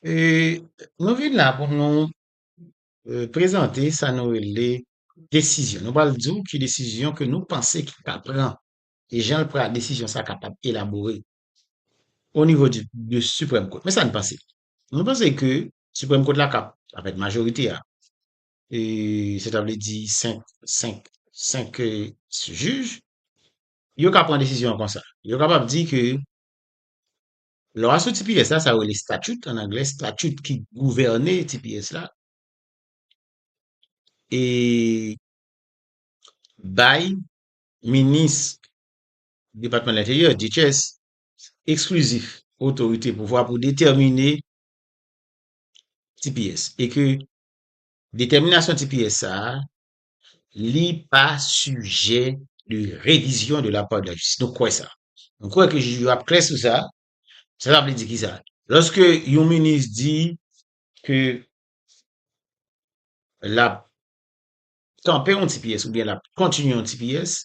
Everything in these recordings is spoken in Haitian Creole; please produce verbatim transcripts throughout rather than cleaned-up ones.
E nou vin la pou nou e, prezante sa nou rele desizyon. Nou pral di w ki desizyon ke nou panse ki ka pran e jan l pral, desizyon sa kapab elabore o nivo di, de Supreme Court. Men sa n panse. Nou panse ke Supreme Court la kap, avèk majorite a, e, se ta vle di senk, senk, senk e, jij, yo ka pran desizyon konsa. Yo kapab di ke lwa sou T P S la, sa yo rele statute an anglè, statute ki gouvène T P S la, e bay minis Depatman Lenteryè, D H S, eksklizif otorite pouvwa pou detèmine T P S e ke detèminasyon T P S sa a, li pa sijè de revizyon de la part de la justice. Nou kwè sa. Nou kwè ke jij yo ap klè sou sa. Sa, sa vle di ki sa? Lòske yon minis di ke l ap kanpe yon T P S oubyen l ap kontinye yon T P S,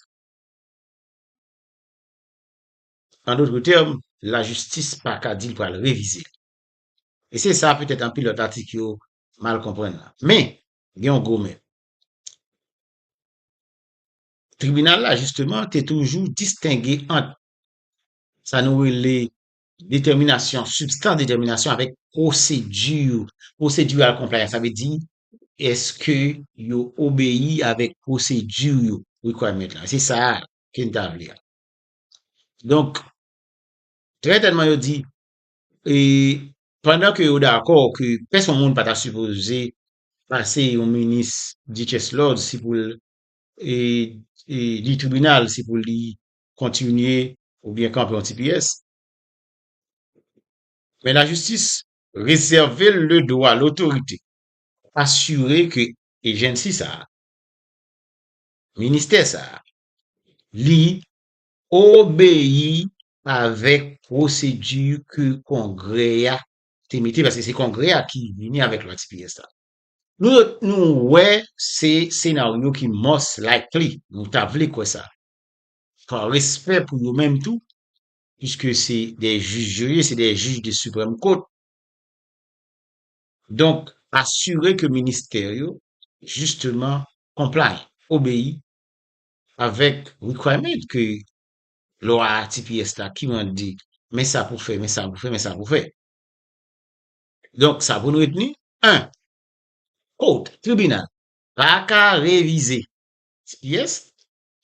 an dòt tèm, lajistis pa ka di l pral revize l. E se sa petèt anpil lòt atik yo mal konprann la. Men, gen yon gwo men. Tribinal la, jisteman, te toujou distenge ant sa nou rele detèminasyon, sibstans detèminasyon avèk pwosedi, procedural compliance. Sa vle di, èske yo obeyi avèk pwosedi yo, requirement la? Se sa ke n ta vle a. Donk, trè tèlman yo di, e pandan ke yo dakò ke pèsonn moun pa ta sipoze pase yon minis D H S lòd si pou l, e, e, di tribinal si pou li kontinye oubyen kanpe yon T P S. Men lajistis rezève l le dwa, lotorite, asire ke ejensi sa a, ministè sa a, li obeyi avèk pwosedi ke Kongrè a te mete, paske se Kongrè a ki vini avèk lwa T P S la. Nou, nou wè se senaryo ki most likely, nou ta vle kwè sa. Pa respè pou yo menm tou, puiske se de jij yo ye, se de jij de Supreme Court. Donk, asire ke ministè yo, jisteman, comply, obeyi avèk requirement ke lwa T P S la ki mande, men sa pou fè, men sa pou fè, men sa pou fè. Donk, sa pou n retni, en, court, tribinal, pa ka revize T P S,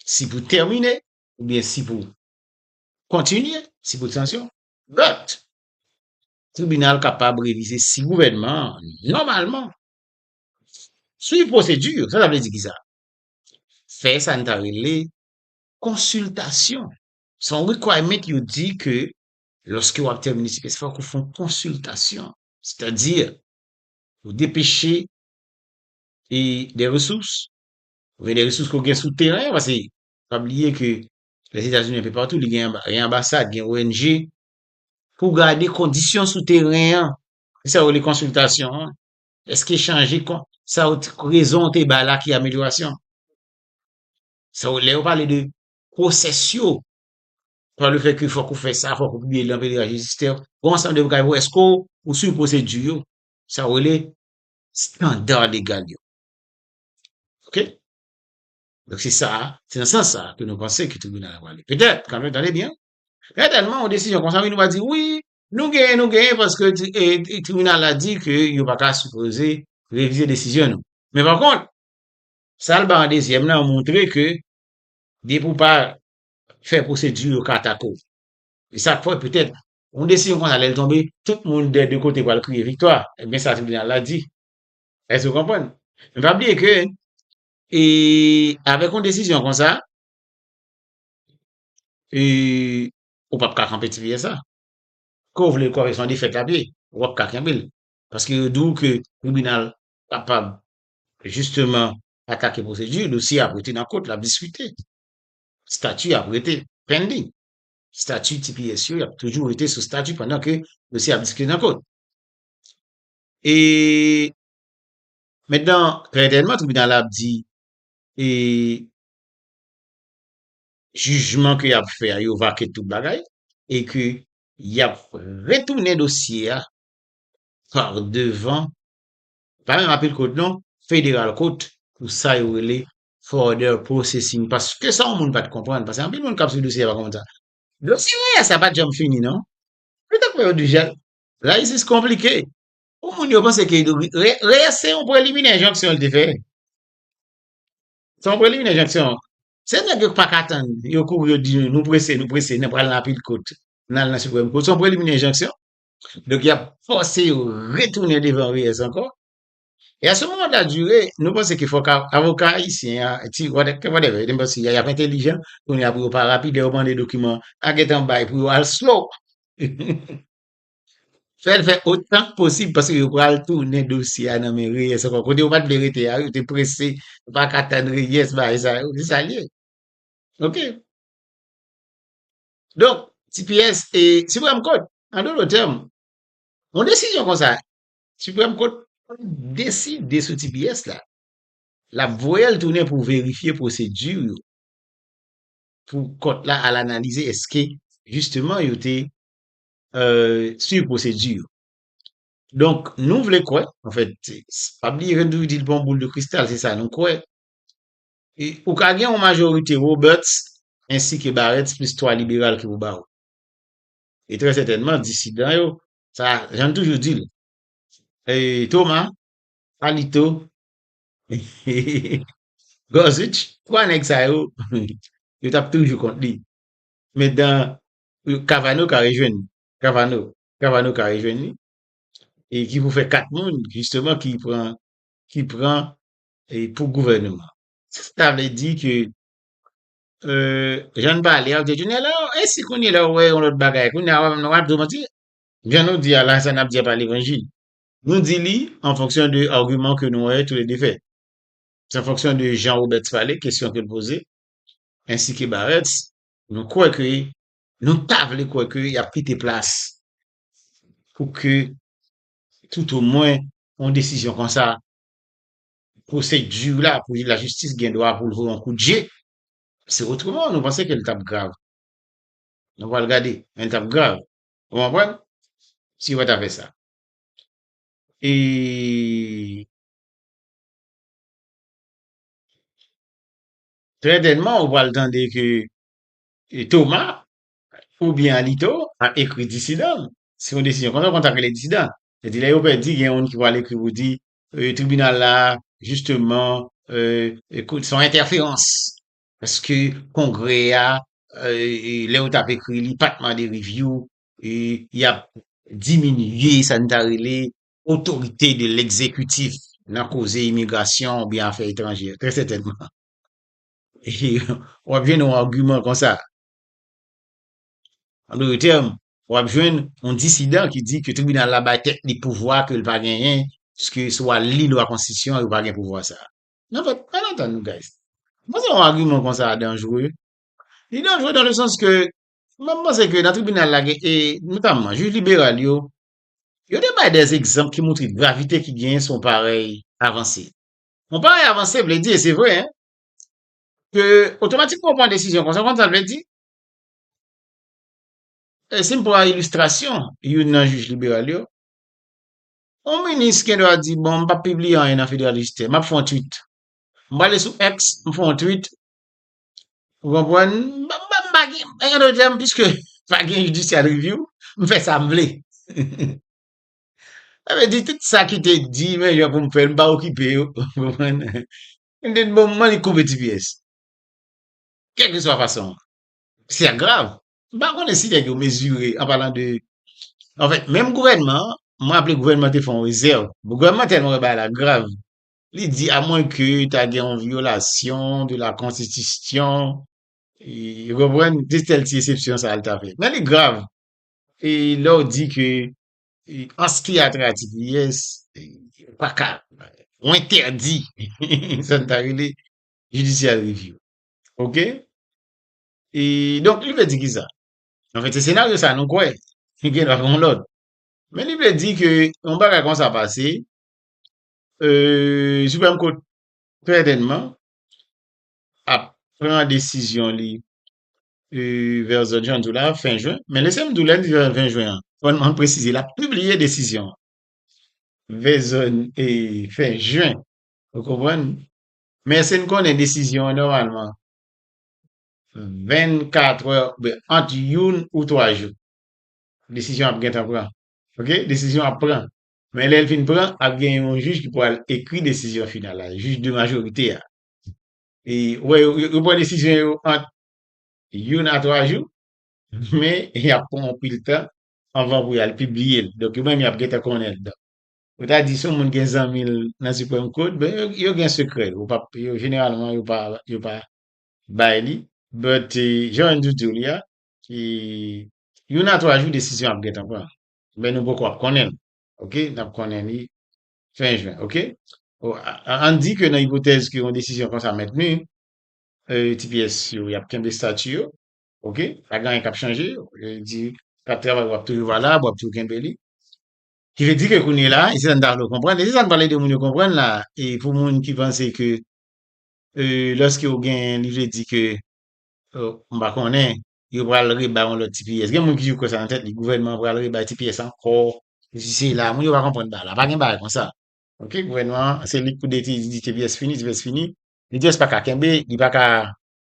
si pou tèmine, oubyen si pou kontinye, si pou sanksyon. But, tribinal kapab revize si gouvènman an, nòmalman, swiv pwosedi yo. Sa, sa vle di ki sa? Fè sa n ta rele konsiltasyon. Se yon requirement yo di ke lòske w ap tèmine T P S, fòk ou fè yon konsiltasyon. Sètadi, ou depeche e de resous, oubyen de resous ke w gen sou teren an, paske pa bliye ke Lèzetazini enpe patou, li gen anba-, gen anbasad, gen O N G, pou gade kondisyon sou teren an. Se sa yo rele konsiltasyon an. Èske chanje kon-, sa yo t-, rezon w te bay la ki amelyorasyon? Sa yo, lè yo pale de pwosès yo, pa le fè ke fòk ou fè sa, fòk ou pibliye l nan Pèlerinaj Judiciaire, gon ansanm de bagay pou èske w, ou swiv pwosedi yo, sa yo rele estanda legal yo. Oke? Donk, se sa, se nan sans sa ke nou panse ke tribinal la prale. Petèt, kanmenm, tande byen, etènman, yon desizyon konsa, wi, nou va di, wi, nou genyen, nou genyen, paske tri-, e, e, tribinal la di ke yo pa ka sipoze revize desizyon nou. Men pa kont, sa l bay an dezyèm nan montre ke depi w pa fè pwosedi yo ka atake w. E sa k fè petèt, yon desizyon konsa, lè l tonbe, tout moun dè de kote pral kriye viktwa. Ebyen, sa tribinal la di. Èske w konprann? Men pa bliye ke, e, avèk yon desizyon konsa, e, ou p ap ka kanpe T P S la. Ke w vle l kanpe, se yon defèt l ap ye, w ap ka kenbe l. Paske yo di w ke tribinal kapab, jisteman, atake pwosedi, dosye ap rete nan kot, l ap diskite. Stati ap rete pending. Stati T P S yo, y ap toujou rete sou stati pandan ke dosye ap diskite nan kot. E mentnan, trè sètènman, tribinal la ap di, e, jijman ke y ap fè a, yo vake tout bagay, e ke y ap retounen dosye a par devan, pa menm apil kot non, federal kot, pou sa yo rele further processing. Paske sa yon moun pa t konprann, paske anpil moun k ap swiv dosye a pa konprann sa. Dosye reyès sa pa t janm fini non. Petèt mwen yo di jèl. La jistis konplike. Pou moun yo panse ke reyès se yon preliminè enjonksyon li te fè. Se yon preliminè enjonksyon. Se nèg yo k pa ka tann, yo kouri, yo di nou, nou prese, nou prese, n pral nan apil kot, n al nan siprèm kot. Se yon preliminè enjonksyon. Donk, y ap fòse yo retounen devan reyès ankò. E a se moman de la dire, nou panse ke fòk avoka ayisyen an, ti, whatever, whatever, yo te panse y ap entelijan, kounye a pou yo pa rapide, yo mande dokiman, a gentan bay pou yo al slow. Fè l fè otan k posib, paske yo pral tounen dosye a nan men reyès ankò. Kote yo pa t vle rete a, yo te prese, yo pa ka tann reyès, bagay sa yo, se sa l ye. Oke. Donk, T P S e Supreme Court, an doto tèm, yon desizyon konsa, Supreme Court deside sou T P S la, l ap voye l tounen pou verifye pwosedi yo, pou kòt la al analize èske, jisteman, yo te euh, swiv pwosedi yo. Donk, nou vle kwè, anfèt, pa bliye ke nou toujou di l pa yon boul de kristal, se sa nou kwè. E, ou ka gen yon majorite Roberts ensi ke Barrett plis twa liberal ki pou ba ou. E trè sètènman, disidan yo, sa, jan n toujou di l, e, Thomas, Alito, Gorsuch, twa nèg sa yo, yo t ap toujou kont li. Men dan Kavanaugh ka rejwenn, Kavanaugh, Kavanaugh ka rejwenn li, e ki pou fè kat moun, jisteman, ki pran, ki pran e pou gouvènman. Sa vle di ke, euh, jan n pale a, ou te di, "Nèl, e si kounye la ou wè yon lòt bagay, kounye a w ap di w manti?" Jan nou di a la, sa n ap di a pa levanjil. Nou di li an fonksyon de agiman ke nou wè toulede fè. Se an fonksyon de jan Roberts pale, kesyon ke l poze, ensi ke Barrett, nou kwè ke, nou ta vle kwè ke y ap kite plas pou ke toutomwen yon desizyon konsa, pwosedi la pou lajistis gen dwa pou l voye yon kout je. Se otreman, nou panse ke l t ap grav. Nou pral gade, men l t ap grav. Ou konprann? Si yo pa ta fè sa. E trè tèlman, ou pral tande ke e Thomas oubyen Alito ap ekri disidan. Se yon desizyon konsa, konsa rele disidan. Se di lè yo pèdi, gen yon ki pral ekri pou di, e, tribinal la, jisteman, e, ekout, se yon entèferans. Paske Kongrè a, e, e, lè yo t ap ekri, li pa t mande review, e, y ap diminye sa n ta rele otorite de legzekitif nan koze imigrasyon oubyen afè etranjè, trè sètènman. E w ap jwenn yon agiman konsa. An doto tèm, w ap jwenn yon disidan ki di ke tribinal la bay tèt li pouvwa ke l pa genyen, piske si w al li lwa konstitisyon an, yo pa gen pouvwa sa a. Nan fèt, ann antann nou, guys. Mwen panse yon agiman konsa a danjere. Li danjere dans le sens ke, mwen panse ke nan tribinal la, gen, e notamman, jij liberal yo, yo te bay de egzanp ki montre gravite ki genyen sou yon parèy avanse. Yon parèy avanse vle di, e se vre, en, ke otomatikman w pran desizyon konsa, konn sa l vle di? E si m pran ilistrasyon, youn nan jij liberal yo, yon minis gen dwa di, "Bon, m p ap pibliye anyen nan Federal Register, m ap fè yon tweet." M prale sou X, m fè yon tweet, ou konprann? M pa, m pa, m pa gen, an dòt tèm, piske pa gen judicial review, m fè sa m vle. Sa vle di, tout sa ki te di, men jan pou m fè l, m pa okipe yo, ou konprann? M di, "Bon, m annik koupe T P S." Kèlkeswa fason. Sa grav. M pa konnen si nèg yo mezire, an palan de, anfèt, menm gouvènman an, mwen raple gouvènman te fè yon rezèv. Gouvènman tèlman wè bagay la grav, li di, amwenke ta gen yon vyolasyon de la konstitisyon, e, ou konprann, se sèl ti eksepsyon sa a l ta fè. Men li grav. E lè w di ke, e, an s ki a T P S, e, pa ka, ou entèdi, sa n ta rele judicial review. Oke? E, donk, li vle di kisa? Anfèt, se senaryo sa a nou kwè. Li gen dwa gen yon lòt. Men li vle di ke yon bagay konsa pase, e, Supreme Court, sètènman, ap pran desizyon li, e, vè zòn jan di w la, fen jen. Men lese m di w lè n di fen jen an. Fò n, ann presize, l ap pibliye desizyon an. vè zòn e fen jen. Ou konprann? Men èske n konnen desizyon an nòmalman vennkat è, oubyen ant youn ou twa jou. Desizyon ap gentan pran. Oke? Desizyon ap pran. Men lè l fin pran, ap gen yon jij ki pral ekri desizyon final la, jij de majorite a. E, wè, yo, yo, yo pran desizyon yo ant youn a twa jou, men y ap pran anpil tan anvan pou y al pibliye l. Donk, yo menm, y ap gentan konnen l. Donk, ou ta di si yon moun gen zanmi l nan Supreme Court, ben, yo, yo gen sekrè. Yo pa, yo, jeneralman, yo pa, yo pa bay li. But, eh, jan Andrew di w li a, eh, youn a twa jou desizyon ap gentan pran. Men nou poko ap konnen l. Oke? N ap konnen li fen jen. Oke? O, a, a, ann di ke nan ipotèz ke yon desizyon konsa mentni, eh, T P S yo, y ap kenbe estati yo. Oke? Pa gen anyen k ap chanje. Yo di, kat travay w ap toujou valab, w ap toujou kenbe li. Ki vle di ke kounye la, e se sa n ta vle w konprann, e se sa n pral ede moun yo konprann la, e pou moun ki panse ke, eh, lòske w gen, li vle di ke, eh, m pa konnen, yo pral rebay yon lòt T P S. Gen moun ki toujou kwè sa nan tèt li, gouvènman an pral rebay T P S ankò, sesi sela, moun yo pa konprann bagay la, pa gen bagay konsa. Oke, gouvènman an, se li k pou desi-, di T P S fini, T P S fini. T P S pa ka kenbe, li pa ka,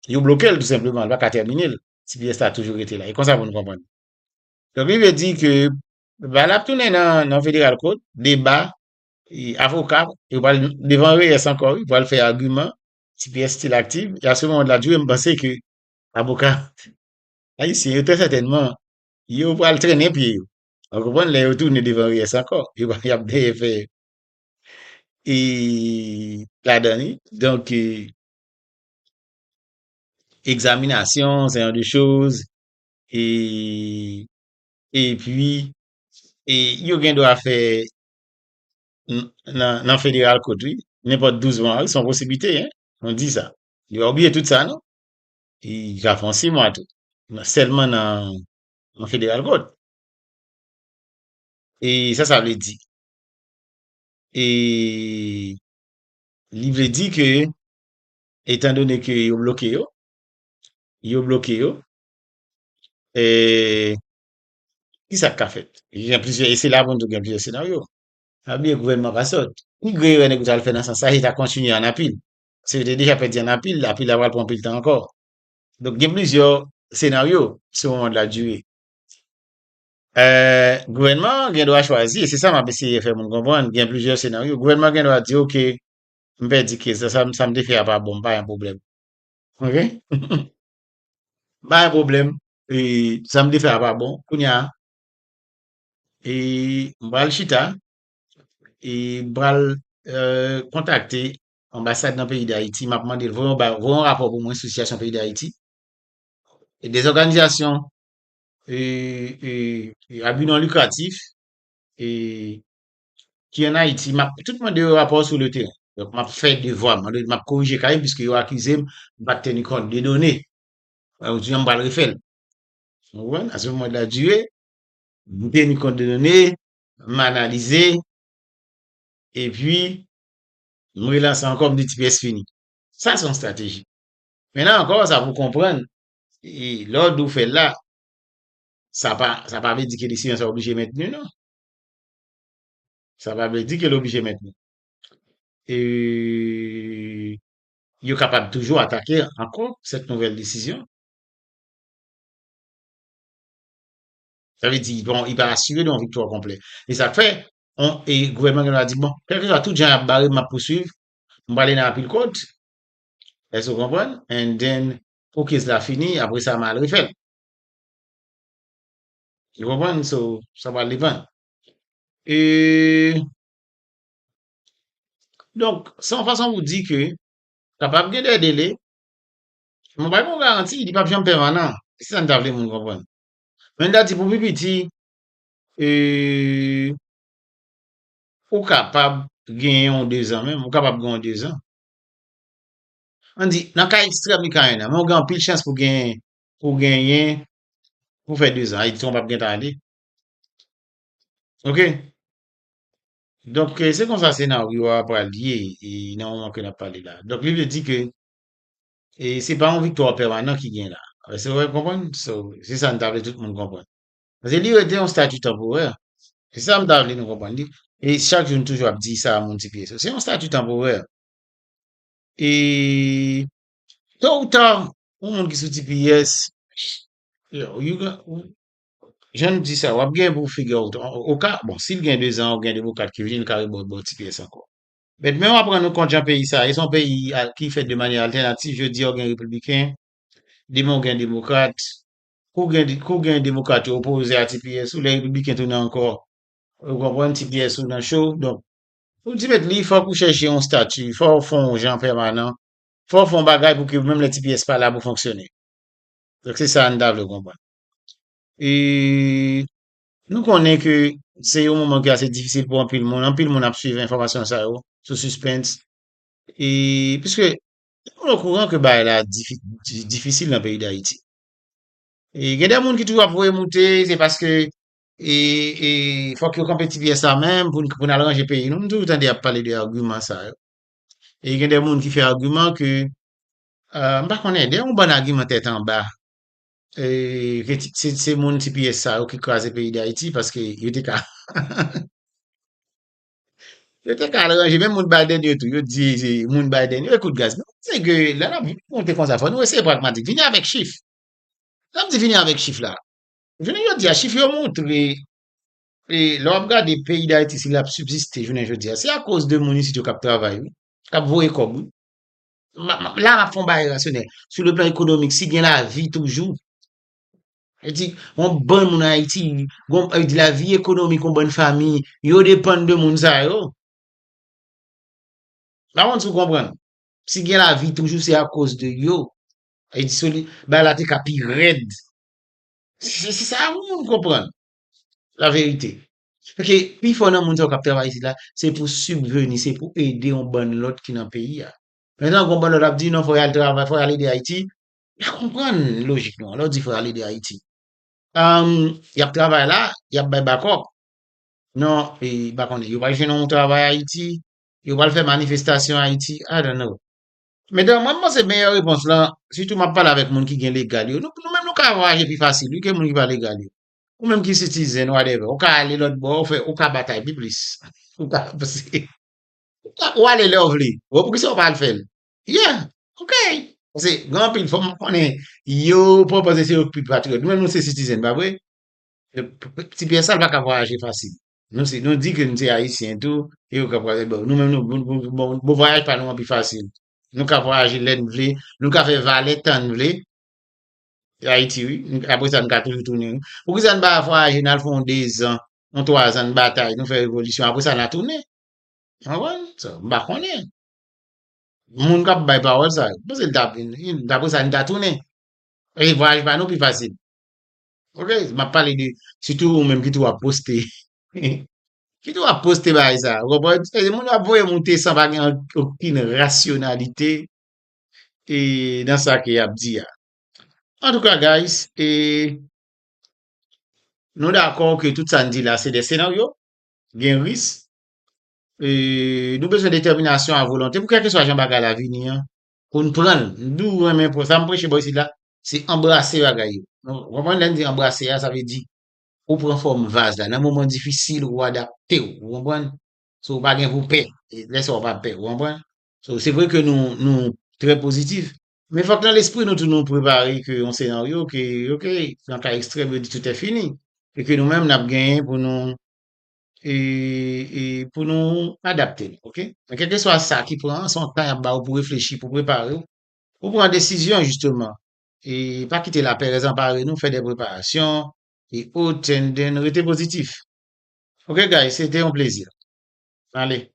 yo bloke l tou senpleman, li pa ka tèmine l. T P S la toujou rete la. E konsa pou nou konprann. Donk, li vle di ke, ba, l ap tounen nan, nan federal court, deba, e, avoka, yo pral devan Reyes ankò, wi, yo pral fè agiman, T P S still active, e a se moman de la durée, m panse ke avoka ayisyen yo, trè sètènman, yo pral trennen pye yo. Ou konprann, lè yo tounen devan Reyes ankò, yo, y ap dèyè fè e ladan li. Donk, eh, egzaminasyon, se jan de choz, e, epi, e yo gen dwa fè n-, nan, nan federal court, wi, nenpòt douz mwa, wi, se yon posiblite, en, nou di sa. Yo pa bliye tout sa, non? Li ka fè yon sis mwa tou. Sèlman nan, nan federal court. E sa, sa vle di. E li vle di ke, etan done ke yo bloke yo, yo bloke yo, e ki sa k ka fèt? Gen plizyè, e se la pou n di w gen plizyè senaryo. Pa bliye gouvènman pa sòt. Pi gre erè nèg yo t al fè nan sans sa, se ta kontinye an apil. Se yo te deja pèdi an apil, apil la pral pran anpil tan ankò. Donk, gen plizyè senaryo, se moman de la durée. Eh, gouvènman an gen dwa chwazi, e se sa m ap eseye fè moun konprann, gen plizyè senaryo. Gouvènman an gen dwa di, oke, m pèdi kez la, sa, sa m te fè a pa bon, m pa gen pwoblèm. Oke? M pa gen pwoblèm, e sa m te fè a pa bon. Kounye a, e m pral chita, e m pral, eh, kontakte anbasad nan peyi Dayiti, m ap mande l voye yon ba-, voye yon rapò pou mwen sou sitiyasyon peyi Dayiti. E dèzòganizasyon, e, e, e a bi non likratif, e ki ann Ayiti, m ap tout mande yo rapò sou le teren. Donk, m ap fè devwa m, m ap korije kay m, piske yo akize m, m pa t teni kont de done. Jodi a, m pral refè l. Ou konprann? A se moman de la durée, m teni kont de done, m analize, epi m relanse ankò, m di T P S fini. Sa se yon estrateji. Men la ankò, sa pou konprann, e lè w di w fè l la, sa pa, sa pa vle di ke desizyon sa oblije mentni, non. Sa pa vle di ke l oblije mentni. E yo kapab toujou atake ankò cette nouvelle décision. Sa vle di, bon, li pa asire de yon viktwa konplè. E sa k fè, on, e gouvènman gen dwa di, bon, kèlkeswa tout jan y ap bare m, m ap pouswiv, m prale nan apil kot. Èske w konprann? And then, pou kez la fini, apre sa, m al refè l. Ou konprann? So, sa pral depann. E, donk, se yon fason pou di ke kapab gen de dele, men pa gen yon garanti, li p ap janm pèmanan. Se sa n ta vle moun konprann. Men n ta di pou pi piti, e, ou kapab genyen yon dezan menm, ou kapab gen yon dezan. Ann di, nan ka ekstrèm, li ka yon an, men ou gen anpil chans pou gen, pou genyen, pou fè dezan, Ayiti w p ap gentan ale. Oke? Donk, eh, se konsa senaryo a pral ye, e nan moman ke n ap pale la. Donk, li vle di ke, e se pa yon viktwa pèmanan ki gen la. Èske w konprann? So, se sa n ta vle tout moun konprann. Paske li rete yon stati tanporè. Se sa m ta vle nou konprann. Li, E chak jou, nou toujou ap di sa a moun T P S yo. Se yon stati tanporè. E to ou ta, yon moun ki sou T P S, yo, you gon-, jan n di sa, w ap gen pou figi w, oka, bon, si l gen dezan, ou gen demokrat ki vini, l ka rebò bò T P S ankò. Men, men w ap rann nou kont jan peyi sa ye, se yon peyi a, ki fèt de manyè altènatif, jodi a w gen repibliken, demen w gen demokrat, kou gen, kou gen demokrat yo opoze a T P S, ou lè repibliken tounen ankò, ou konprann, T P S ou nan cho. Donk, pou di met li, fòk ou chèche yon stati, fò w fè yon jan pèmanan, fò w fè yon bagay pou ke menm lè T P S pa la pou fonksyone. Donk, se sa n ta vle konprann. E nou konnen ke se yon moman ki ase difisil pou anpil moun. Anpil moun ap swiv enfòmasyon sa yo sou sispens. E piske nou okouran ke bagay la difi-, di-, difisil nan peyi Dayiti. E gen de moun ki toujou ap voye moute, se paske e, e fòk yo kanpe T P S la menm pou n, pou n al ranje peyi nou. M toujou tande y ap pale de agiman sa yo. E gen de moun ki fè agiman ke, euh, m pa konnen, de yon bann agiman tèt anba, e, ke ti-, se, se moun T P S sa yo ki kraze peyi Dayiti paske yo te ka, yo te ka al ranje menm moun Biden yo tou. Yo di se moun Biden yo, ekout guys, men se ke lè n ap monte konsa, fò nou eseye pragmatik. Vini avèk chif. Lè m di vini avèk chif la, jounen jodi a, chif yo montre, e lè w ap gade peyi Dayiti, si l ap sibziste jounen jodi a, se akoz de moun isit yo k ap travay, wi, k ap voye kòb, wi. M, m, la, m ap fè yon bagay rasyonèl. Sou le plan ekonomik, si gen lavi toujou, e di, yon bann moun Ayiti, gon, e di lavi ekonomik yon bann fanmi, yo depann de moun sa yo. Pa konn si w konprann. Si gen lavi toujou, se akoz de yo. E di soli-, bagay la te ka pi rèd. Se, se sa moun konprann. La verite. Paske pifò nan moun sa yo k ap travay isit la, se pou sibveni, se pou ede yon bann lòt ki nan peyi a. Mentnan, gon bann lòt ap di, non, fò y al travay, fò y al ede Ayiti. N a konprann lojik nou an. Lè w di fò y al ede Ayiti. Am, y ap travay la, y ap bay bakòp. Non, e, m pa konnen, yo pral jwenn yon travay Ayiti, yo pral fè manifestasyon Ayiti, I don't know. Men dan, mwen, m panse meyè repons lan, sitou m ap pale avèk moun ki gen legal yo. Nou, nou menm nou ka vwayaje pi fasil, wi, ke moun ki pa legal yo. Ou menm ki citizen, whatever, ou ka ale lòt bò, ou fè, ou ka batay pi plis. Ou ka, paske, ou ka, ou ale lè w vle. Bon, poukisa ou pa al fè l? Yeah, ok. Paske, gen anpil, fò m konnen, yo, pa panse se yo ki pi patriyòt. Nou menm nou se citizen, pa vre? Ti pyès sa, l pa ka vwayaje fasil. Nou se, nou di ke nou se Ayisyen tou, e yo ka vwayaje, bon, nou menm, nou, bon, bon, bon, bon, vwayaj pa nou an pi fasil. Nou ka vwayaje lè n vle, nou ka fè valè tan n vle. Ayiti, wi. Apre sa, n ka toujou tounen, wi. Poukisa n pa vwayaje, n al fè yon dezan, yon twazan, n batay, nou fè revolisyon, apre sa, n a tounen? Ou konprann? So, m pa konnen. Moun k ap bay pawòl sa yo, m panse l t ap, dapre sa, n ta tounen. E vwayaj pa nou pi fasil. Ok, m ap pale de, sitou ou menm ki tou ap poste. Ki tou ap poste bagay sa, ou konprann? Se moun ap voye moute san pa gen okenn rasyonalite, e, nan sa ke y ap di a. Antouka, guys, e, nou dakò ke tout sa n di la, se de senaryo, gen risk, e, nou bezwen detèminasyon a volonte pou kèlkeswa jan bagay la vini an, pou n pran l. M di w renmen pran sa, m preche bò isit la, se anbrase bagay yo. Nou konprann lè n di anbrase a, sa vle di, ou pran fòm vaz la. Nan moman difisil, ou adapte w, ou konprann? So, ou pa gen pou pè. E lè sa, ou pa pè, ou konprann? So, se vre ke nou, nou trè pozitif, men fòk nan lespri nou tou nou prepare ke yon senaryo ke, ok, nan ka ekstrèm, yo di tout est fini. E ke nou menm, n ap genyen pou nou, e, e pou nou adapte nou, ok? Men kèlkeswa sa ki pran, se yon tan y ap ba w pou reflechi, pou prepare w, pou pran desizyon, jisteman. E pa kite laperèz anpare nou, fè de preparasyon, e ot, and then rete pozitif. Ok, guys, se te yon plezi. Ale.